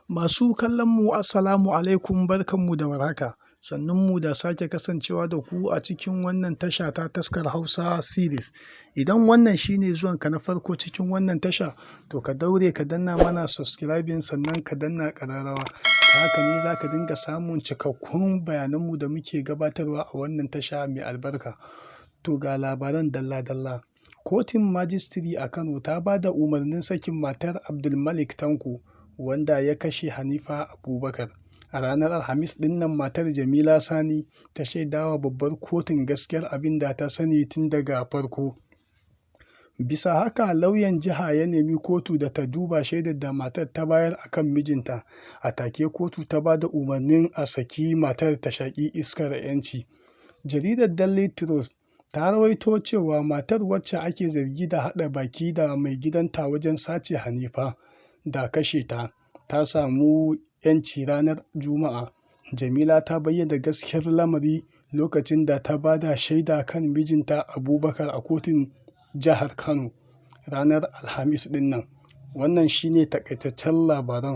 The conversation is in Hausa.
Masu kallon mu, Assalamu alaikum, barkanmu da warhaka. Sannunmu da sake kasancewa da ku a cikin wannan tasha ta Taskar Hausa Series. Idan wannan shine zuwanka na farko cikin wannan tasha, to ka daure ka danna mana subscribing, sannan ka danna ƙararrawa. Ta haka ne za ka dinga samun cikakkun bayananmu da muke gabatarwa a wannan tasha mai albarka. To, ga labaran dalla-dalla. Kotun Majistiri a Kano ta ba da umarnin sakin matar Abdulmalik Tanko, wanda ya kashe Hanifa Abubakar. A ranar Alhamis ɗin nan matar, Jamila Sani, ta shaidawa babbar kotun gaskiyar abin da ta sani tun daga farko. Bisa haka, lauyan jiha ya nemi kotu da ta duba shaidar da matar ta bayar a kan mijinta. A take kotu ta ba da umarnin a saki matar ta shaƙi iskar 'yanci. Jaridar Daily Trust ta rawaito cewa matar, wacce ake zargi da haɗa baki da mai gidanta wajen sace Hanifa da kashe ta, ta samu 'yanci ranar Juma'a. Jamila ta bayyana gaskiyar lamari lokacin da ta ba da shaida kan mijinta Abubakar a kotun jihar Kano ranar Alhamis ɗin nan. Wannan shine takaitaccen labaran.